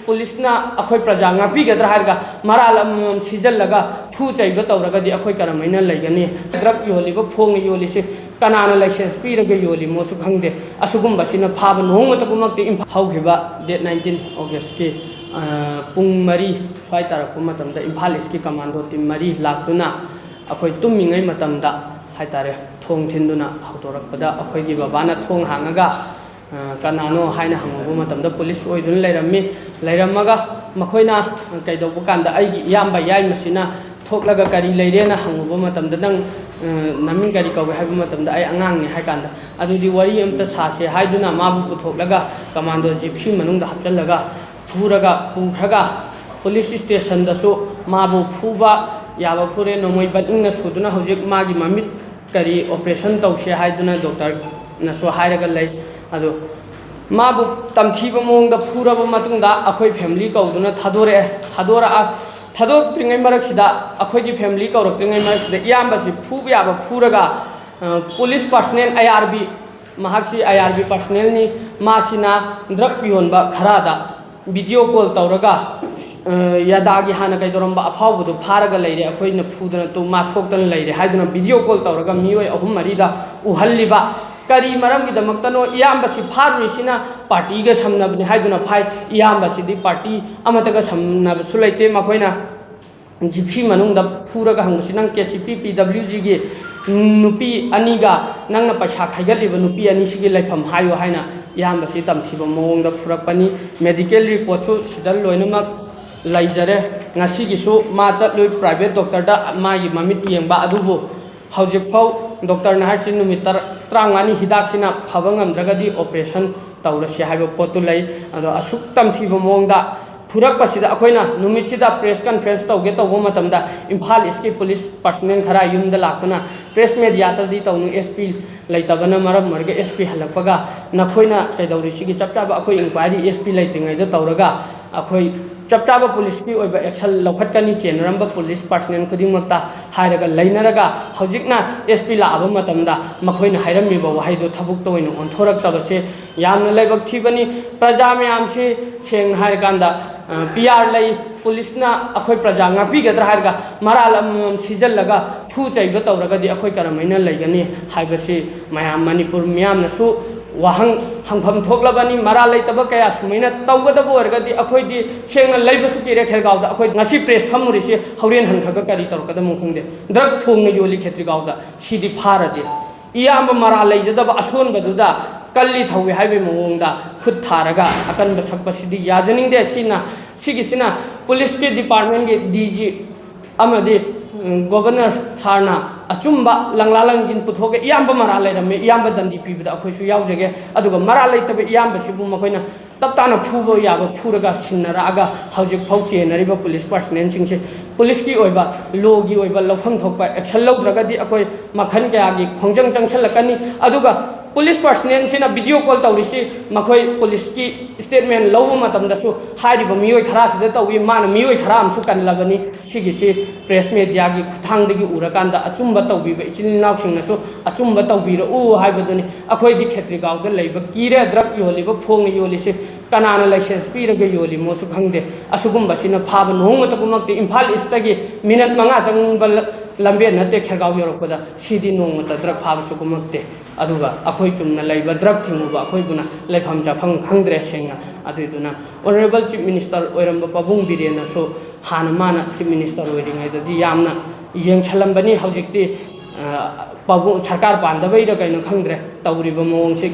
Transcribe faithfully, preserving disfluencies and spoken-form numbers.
ꯄꯨꯂꯤꯁꯅ ꯑꯩꯈꯣꯏ ꯄ꯭ꯔꯖꯥ ꯉꯥꯛꯄꯤꯒꯗ꯭ꯔꯥ ꯍꯥꯏꯔꯒ ꯃꯔꯥꯜ ꯑꯃꯃꯝ ꯁꯤꯖꯜꯂꯒ ꯐꯨ ꯆꯩꯕ ꯇꯧꯔꯒꯗꯤ ꯑꯩꯈꯣꯏ ꯀꯔꯝꯍꯥꯏꯅ ꯂꯩꯒꯅꯤ? ꯗ꯭ꯔꯒ ꯌꯣꯜꯂꯤꯕ, ꯐꯣꯡꯅ ꯌꯣꯜꯂꯤꯁꯦ ꯀꯅꯥꯅ ꯂꯥꯏꯁꯦꯟꯁ ꯄꯤꯔꯒ ꯌꯣꯜꯂꯤꯃꯣꯁꯨ ꯈꯪꯗꯦ꯫ ꯑꯁꯤꯒꯨꯝꯕꯁꯤꯅ ꯐꯥꯕ ꯅꯣꯡꯃꯇ ꯀꯨꯝꯃꯛꯇꯦ꯫ ꯏꯝꯐꯥꯜ ꯍꯧꯈꯤꯕ date nineteen Augustꯀꯤ, ꯑ, ꯄꯨꯡ ꯃꯔꯤ ꯁ꯭ꯋꯥꯏ ꯇꯥꯔꯛꯄ ꯃꯇꯝꯗ ꯏꯝꯐꯥꯜ ꯏꯁꯀꯤ ꯀꯃꯥꯟꯗꯣ ꯇꯤꯝ ꯃꯔꯤ ꯂꯥꯛꯇꯨꯅ ꯑꯩꯈꯣꯏ ꯇꯨꯝꯃꯤꯉꯩ ꯃꯇꯝꯗ ꯍꯥꯏꯇꯥꯔꯦ, ꯊꯣꯡ ꯊꯤꯟꯗꯨꯅ ꯍꯧꯗꯣꯔꯛꯄꯗ ꯑꯩꯈꯣꯏꯒꯤ ꯕꯕꯥꯅ ꯊꯣꯡ ꯍꯥꯡꯉꯒ, ꯑ, "ꯀꯅꯥꯅꯣ?" ꯍꯥꯏꯅ ꯍꯪꯉꯨꯕ ꯃꯇꯝꯗ ꯄꯨꯂꯤꯁ ꯑꯣꯏꯗꯨꯅ ꯂꯩꯔꯝꯃꯤ꯫ ꯂꯩꯔꯝꯃꯒ ꯃꯈꯣꯏꯅ ꯀꯩꯗꯧꯕ ꯀꯥꯟꯗ ꯑꯩꯒꯤ ꯏꯌꯥꯝꯕ ꯌꯥꯏꯃꯁꯤꯅ ꯊꯣꯛꯂꯒ "ꯀꯔꯤ ꯂꯩꯔꯦꯅ?" ꯍꯪꯉꯨꯕ ꯃꯇꯝꯗ, "ꯅꯪ, ꯑ, ꯅꯃꯤꯡ ꯀꯔꯤ ꯀꯧꯏ?" ꯍꯥꯏꯕ ꯃꯇꯝꯗ, "ꯑꯩ ꯑꯉꯥꯡꯅꯤ" ꯍꯥꯏ ꯀꯥꯟꯗ, "ꯑꯗꯨꯗꯤ ꯋꯥꯔꯤ ꯑꯝꯇ ꯁꯥꯁꯦ" ꯍꯥꯏꯗꯨꯅ ꯃꯥꯕꯨ ꯄꯨꯊꯣꯛꯂꯒ ꯀꯃꯥꯟꯗꯣ ꯖꯤꯞꯁꯤ ꯃꯅꯨꯡꯗ ꯍꯥꯞꯆꯤꯜꯂꯒ ꯐꯨꯔꯒ ꯄꯨꯈ꯭ꯔꯒ ꯄꯨꯂꯤꯁ ꯁ꯭ꯇꯦꯁꯟꯗꯁꯨ ꯃꯥꯕꯨ ꯐꯨꯕ ꯌꯥꯕ ꯐꯨꯔꯦ꯫ ꯅꯣꯡꯃꯩ ꯕꯟ ꯏꯪꯅ ꯁꯨꯗꯨꯅ ꯍꯧꯖꯤꯛ ꯃꯥꯒꯤ ꯃꯃꯤꯠ ꯀꯔꯤ ꯑꯣꯄꯔꯦꯁꯟ ꯇꯧꯁꯦ ꯍꯥꯏꯗꯨꯅ ꯗꯣꯛꯇꯔꯅꯁꯨ ꯍꯥꯏꯔꯒ ꯂꯩ꯫ ꯑꯗꯨ ꯃꯥꯕꯨ ꯇꯝꯊꯤꯕ ꯃꯑꯣꯡꯗ ꯐꯨꯔꯕ ꯃꯇꯨꯡꯗ ꯑꯩꯈꯣꯏ ꯐꯦꯃꯤꯂꯤ ꯀꯧꯗꯨꯅ ꯊꯥꯗꯣꯔꯛꯑꯦ꯫ ꯊꯥꯗꯣꯔꯛꯑ, ꯊꯥꯗꯣꯔꯛꯇ꯭ꯔꯤꯉꯩ ꯃꯔꯛꯁꯤꯗ, ꯑꯩꯈꯣꯏꯒꯤ ꯐꯦꯃꯤꯂꯤ ꯀꯧꯔꯛꯇ꯭ꯔꯤꯉꯩ ꯃꯔꯛꯁꯤꯗ ꯏꯌꯥꯝꯕꯁꯤ ꯐꯨꯕ ꯌꯥꯕ ꯐꯨꯔꯒ, ꯑ, ꯄꯨꯂꯤꯁ ꯄꯥꯔꯁꯅꯦꯜ, ꯑꯥꯏ ꯑꯥꯔ ꯕꯤ, ꯃꯍꯥꯛꯁꯤ ꯑꯥꯏ ꯑꯥꯔ ꯕꯤ ꯄꯥꯔꯁꯅꯦꯜꯅꯤ꯫ ꯃꯥꯁꯤꯅ ꯗ꯭ꯔꯒ ꯌꯣꯟꯕ ꯈꯔꯗ ꯚꯤꯗꯤꯑꯣ ꯀꯣꯜ ꯇꯧꯔꯒ, ꯑ, ꯌꯥꯗꯥꯒꯤ ꯍꯥꯟꯅ ꯀꯩꯗꯧꯔꯝꯕ ꯑꯐꯥꯎꯕꯗꯣ ꯐꯥꯔꯒ ꯂꯩꯔꯦ, ꯑꯩꯈꯣꯏꯅ ꯐꯨꯗꯅ ꯇꯨ-, ꯃꯥ ꯁꯣꯛꯇꯅ ꯂꯩꯔꯦ ꯍꯥꯏꯗꯨꯅ ꯚꯤꯗꯤꯑꯣ ꯀꯣꯜ ꯇꯧꯔꯒ ꯃꯤꯑꯣꯏ ꯑꯍꯨꯝ ꯃꯔꯤꯗ ꯎꯍꯜꯂꯤꯕ꯫ ꯀꯔꯤ ꯃꯔꯝꯒꯤꯗꯃꯛꯇꯅꯣ? ꯏꯌꯥꯝꯕꯁꯤ ꯐꯥꯔꯨꯔꯤꯁꯤꯅ ꯄꯥꯔꯇꯤꯒ ꯁꯝꯅꯕꯅꯤ ꯍꯥꯏꯗꯨꯅ ꯐꯥꯏ꯫ ꯏꯌꯥꯝꯕꯁꯤꯗꯤ ꯄꯥꯔꯇꯤ ꯑꯃꯠꯇꯒ ꯁꯝꯅꯕꯁꯨ ꯂꯩꯇꯦ꯫ ꯃꯈꯣꯏꯅ ꯖꯤꯞꯁꯤ ꯃꯅꯨꯡꯗ ꯐꯨꯔꯒ ꯍꯪꯕꯁꯤ, "ꯅꯪ ꯀꯦ ꯁꯤ ꯄꯤ ꯄꯤ ꯗꯕ꯭ꯂꯤꯎ ꯖꯤꯒꯤ ꯅꯨꯄꯤ ꯑꯅꯤꯒ ꯅꯪꯅ ꯄꯩꯁꯥ ꯈꯥꯏꯒꯠꯂꯤꯕ ꯅꯨꯄꯤ ꯑꯅꯤꯁꯤꯒꯤ ꯂꯩꯐꯝ ꯍꯥꯏꯌꯨ" ꯍꯥꯏꯅ ꯏꯌꯥꯝꯕꯁꯤ ꯇꯝꯊꯤꯕ ꯃꯑꯣꯡꯗ ꯐꯨꯔꯛꯄꯅꯤ꯫ ꯃꯦꯗꯤꯀꯦꯜ ꯔꯤꯄꯣꯔꯠꯁꯨ ꯁꯤꯗ ꯂꯣꯏꯅꯃꯛ ꯂꯩꯖꯔꯦ꯫ ꯉꯁꯤꯒꯤꯁꯨ ꯃꯥ ꯆꯠꯂꯨꯏ ꯄ꯭ꯔꯥꯏꯚꯦꯠ ꯗꯣꯛꯇꯔꯗ, ꯃꯥꯒꯤ ꯃꯃꯤꯠ ꯌꯦꯡꯕ, ꯑꯗꯨꯕꯨ ꯍꯧꯖꯤꯛꯐꯥꯎ ꯗꯣꯛꯇꯔꯅ ꯍꯥꯏꯔꯤꯁꯤ ꯅꯨꯃꯤꯠ ꯇꯔꯥ, ꯇꯔꯥꯃꯉꯥꯅꯤ ꯍꯤꯗꯥꯛꯁꯤꯅ ꯐꯕ ꯉꯝꯗ꯭ꯔꯒꯗꯤ ꯑꯣꯄꯔꯦꯁꯟ ꯇꯧꯔꯁꯤ ꯍꯥꯏꯕ ꯄꯣꯠꯇꯨ ꯂꯩ꯫ ꯑꯗꯣ ꯑꯁꯨꯛ ꯇꯝꯊꯤꯕ ꯃꯑꯣꯡꯗ ꯐꯨꯔꯛꯄꯁꯤꯗ ꯑꯩꯈꯣꯏꯅ ꯅꯨꯃꯤꯠꯁꯤꯗ ꯄ꯭ꯔꯦꯁ ꯀꯟꯐ꯭ꯔꯦꯟꯁ ꯇꯧꯒꯦ ꯇꯧꯕ ꯃꯇꯝꯗ ꯏꯝꯐꯥꯜ ꯏꯁꯀꯤ ꯄꯨꯂꯤꯁ ꯄꯥꯔꯁꯅꯦꯜ ꯈꯔ ꯌꯨꯝꯗ ꯂꯥꯛꯇꯨꯅ ꯄ꯭ꯔꯦꯁ ꯃꯦꯗꯤꯌꯥꯗꯗꯤ ꯇꯧꯅꯨ, ꯑꯦꯁ ꯄꯤ ꯂꯩꯇꯕꯅ ꯃꯔꯝ ꯑꯣꯏꯔꯒ ꯑꯦꯁ ꯄꯤ ꯍꯜꯂꯛꯄꯒ ꯅꯈꯣꯏꯅ ꯀꯩꯗꯧꯔꯤꯁꯤꯒꯤ ꯆꯞ ꯆꯥꯕ ꯑꯩꯈꯣꯏ ꯏꯟꯀ꯭ꯋꯥꯏꯔꯤ ꯑꯦꯁ ꯄꯤ ꯂꯩꯇ꯭ꯔꯤꯉꯩꯗ ꯇꯧꯔꯒ ꯑꯩꯈꯣꯏ ꯆꯞ ꯆꯥꯕ ꯄꯨꯂꯤꯁꯀꯤ ꯑꯣꯏꯕ action ꯂꯧꯈꯠꯀꯅꯤ, ꯆꯦꯟꯅꯔꯝꯕ ꯄꯨꯂꯤꯁ personnel ꯈꯨꯗꯤꯡꯃꯛꯇ ꯍꯥꯏꯔꯒ ꯂꯩꯅꯔꯒ, ꯍꯧꯖꯤꯛꯅ S P ꯂꯥꯛꯑꯕ ꯃꯇꯝꯗ ꯃꯈꯣꯏꯅ ꯍꯥꯏꯔꯝꯃꯤꯕ ꯋꯥꯍꯩꯗꯨ ꯊꯕꯛꯇ ꯑꯣꯏꯅ ꯑꯣꯟꯊꯣꯔꯛꯇꯕꯁꯦ ꯌꯥꯝꯅ ꯂꯥꯏꯕꯛ ꯊꯤꯕꯅꯤ꯫ ꯄ꯭ꯔꯖꯥ ꯃꯌꯥꯝꯁꯤ ꯁꯦꯡꯅ ꯍꯥꯏꯔꯀꯥꯟꯗ, ꯑ, P R ꯂꯩ, ꯄꯨꯂꯤꯁꯅ ꯑꯩꯈꯣꯏ ꯄ꯭ꯔꯖꯥ ꯉꯥꯛꯄꯤꯒꯗ꯭ꯔꯥ ꯍꯥꯏꯔꯒ ꯃꯔꯥꯜ ꯑꯃꯃꯝ ꯁꯤꯖꯤꯜꯂꯒ ꯐꯨ ꯆꯩꯕ ꯇꯧꯔꯒꯗꯤ ꯑꯩꯈꯣꯏ ꯀꯔꯝꯍꯥꯏꯅ ꯂꯩꯒꯅꯤ ꯍꯥꯏꯕꯁꯤ ꯃꯌꯥꯝ ꯃꯅꯤꯄꯨꯔ ꯃꯤꯌꯥꯝꯅꯁꯨ ꯋꯥꯍꯪ ꯍꯪꯐꯝ ꯊꯣꯛꯂꯕꯅꯤ꯫ ꯃꯔꯥꯜ ꯂꯩꯇꯕ ꯀꯌꯥ ꯁꯨꯃꯥꯏꯅ ꯇꯧꯒꯗꯕ ꯑꯣꯏꯔꯒꯗꯤ ꯑꯩꯈꯣꯏꯗꯤ ꯁꯦꯡꯅ ꯂꯩꯕꯁꯨ ꯀꯤꯔꯦ ꯈꯦꯔꯒꯥꯎꯗ꯫ ꯑꯩꯈꯣꯏ ꯉꯁꯤ press ꯐꯝꯃꯨꯔꯤꯁꯤ ꯍꯣꯔꯦꯟ ꯍꯟꯈ꯭ꯔꯒ ꯀꯔꯤ ꯇꯧꯔꯛꯀꯗꯕꯅꯣ ꯈꯪꯗꯦ꯫ Drug ꯊꯣꯡꯅ ꯌꯣꯜꯂꯤ ꯈꯦꯇ꯭ꯔꯤꯒꯥꯎꯗ꯫ ꯁꯤꯗꯤ ꯐꯥꯔꯗꯤ ꯏꯌꯥꯝꯕ ꯃꯔꯥꯜ ꯂꯩꯖꯗꯕ ꯑꯁꯣꯟꯕꯗꯨꯗ ꯀꯜꯂꯤ ꯊꯧꯏ ꯍꯥꯏꯕꯒꯤ ꯃꯑꯣꯡꯗ ꯈꯨꯠ ꯊꯥꯔꯒ ꯑꯀꯟꯕ ꯁꯛꯄꯁꯤꯗꯤ ꯌꯥꯖꯅꯤꯡꯗꯦ꯫ ꯁꯤꯅ, ꯁꯤꯒꯤꯁꯤꯅ ꯄꯨꯂꯤꯁꯀꯤ department ꯀꯤ D G ꯑꯃꯗꯤ, ꯎꯝ, Governor sir ꯅ ꯑꯆꯨꯝꯕ ꯂꯪꯂꯥ ꯂꯪꯖꯤꯟ ꯄꯨꯊꯣꯛꯑꯒ ꯏꯌꯥꯝꯕ ꯃꯔꯥꯜ ꯂꯩꯔꯝꯃꯦ, ꯏꯌꯥꯝꯕ ꯗꯟꯗꯤ ꯄꯤꯕꯗ ꯑꯩꯈꯣꯏꯁꯨ ꯌꯥꯎꯖꯒꯦ꯫ ꯑꯗꯨꯒ ꯃꯔꯥꯜ ꯂꯩꯇꯕ ꯏꯌꯥꯝꯕꯁꯤꯕꯨ ꯃꯈꯣꯏꯅ ꯇꯞ ꯇꯥꯅ ꯐꯨꯕ ꯌꯥꯕ ꯐꯨꯔꯒ ꯁꯤꯟꯅꯔꯛꯑꯒ ꯍꯧꯖꯤꯛ ꯐꯥꯎ ꯆꯦꯟꯅꯔꯤꯕ ꯄꯨꯂꯤꯁ personnel ꯁꯤꯡꯁꯦ ꯄꯨꯂꯤꯁꯀꯤ ꯑꯣꯏꯕ, law ꯒꯤ ꯑꯣꯏꯕ ꯂꯧꯐꯝ ꯊꯣꯛꯄ action ꯂꯧꯗ꯭ꯔꯒꯗꯤ ꯑꯩꯈꯣꯏ ꯃꯈꯜ ꯀꯌꯥꯒꯤ ꯈꯣꯡꯖꯪ ꯆꯪꯁꯤꯜꯂꯛꯀꯅꯤ꯫ ꯑꯗꯨꯒ ꯄꯨꯂꯤꯁ personnel ꯁꯤꯅ video call ꯇꯧꯔꯤꯁꯤ ꯃꯈꯣꯏ ꯄꯨꯂꯤꯁꯀꯤ statement ꯂꯧꯕ ꯃꯇꯝꯗꯁꯨ ꯍꯥꯏꯔꯤꯕ ꯃꯤꯑꯣꯏ ꯈꯔꯁꯤꯗ ꯇꯧꯏ, ꯃꯥꯅ ꯃꯤꯑꯣꯏ ꯈꯔ ꯑꯃꯁꯨ ꯀꯜꯂꯕꯅꯤ꯫ ꯁꯤꯒꯤꯁꯤ press media ꯒꯤ ꯈꯨꯠꯊꯥꯡꯗꯒꯤ ꯎꯔꯀꯥꯟꯗ ꯑꯆꯨꯝꯕ ꯇꯧꯕꯤꯕ ꯏꯆꯤꯜ ꯏꯅꯥꯎꯁꯤꯡꯅꯁꯨ ꯑꯆꯨꯝꯕ ꯇꯧꯕꯤꯔꯛꯎ ꯍꯥꯏꯕꯗꯨꯅꯤ꯫ ꯑꯩꯈꯣꯏꯗꯤ ꯈꯦꯇ꯭ꯔꯤꯒꯥꯎꯗ ꯂꯩꯕ ꯀꯤꯔꯦ꯫ Drug ꯌꯣꯜꯂꯤꯕ, ꯐꯣꯡꯅ ꯌꯣꯜꯂꯤꯁꯤ ꯀꯅꯥꯅ license ꯄꯤꯔꯒ ꯌꯣꯜꯂꯤꯃꯣꯁꯨ ꯈꯪꯗꯦ꯫ ꯑꯁꯤꯒꯨꯝꯕꯁꯤꯅ ꯐꯥꯕ ꯅꯣꯡꯃꯇ ꯀꯨꯝꯃꯛꯇꯦ꯫ ꯏꯝꯐꯥꯜ East ꯇꯒꯤ minute ꯃꯉꯥ ꯆꯪꯕ ꯂ-, ꯂꯝꯕꯦꯟ ꯅꯠꯇꯦ ꯈꯦꯔꯒꯥꯎ ꯌꯧꯔꯛꯄꯗ꯫ ꯁꯤꯗꯤ ꯅꯣꯡꯃꯇ drug ꯐꯥꯕꯁꯨ ꯀꯨꯝꯃꯛꯇꯦ꯫ ꯑꯗꯨꯒ ꯑꯩꯈꯣꯏ ꯆꯨꯝꯅ ꯂꯩꯕ drug ꯊꯤꯡꯉꯨꯕ ꯑꯩꯈꯣꯏꯕꯨꯅ ꯂꯩꯐꯝ ꯆꯥꯐꯝ ꯈꯪꯗ꯭ꯔꯦ ꯁꯦꯡꯅ꯫ ꯑꯗꯨꯏꯗꯨꯅ Honourable Chief Minister ꯑꯣꯏꯔꯝꯕ ꯄꯥꯕꯨꯡ ꯕꯤꯔꯦꯟꯅꯁꯨ ꯍꯥꯟꯅ ꯃꯥꯅ Chief Minister ꯑꯣꯏꯔꯤꯉꯩꯗꯗꯤ ꯌꯥꯝꯅ ꯌꯦꯡꯁꯜꯂꯝꯕꯅꯤ꯫ ꯍꯧꯖꯤꯛꯇꯤ, ꯑ, ꯄꯥꯕꯨꯡ ꯁꯔꯀꯥꯔ ꯄꯥꯟꯗꯕꯩꯔ ꯀꯩꯅꯣ ꯈꯪꯗ꯭ꯔꯦ, ꯇꯧꯔꯤꯕ ꯃꯑꯣꯡꯁꯦ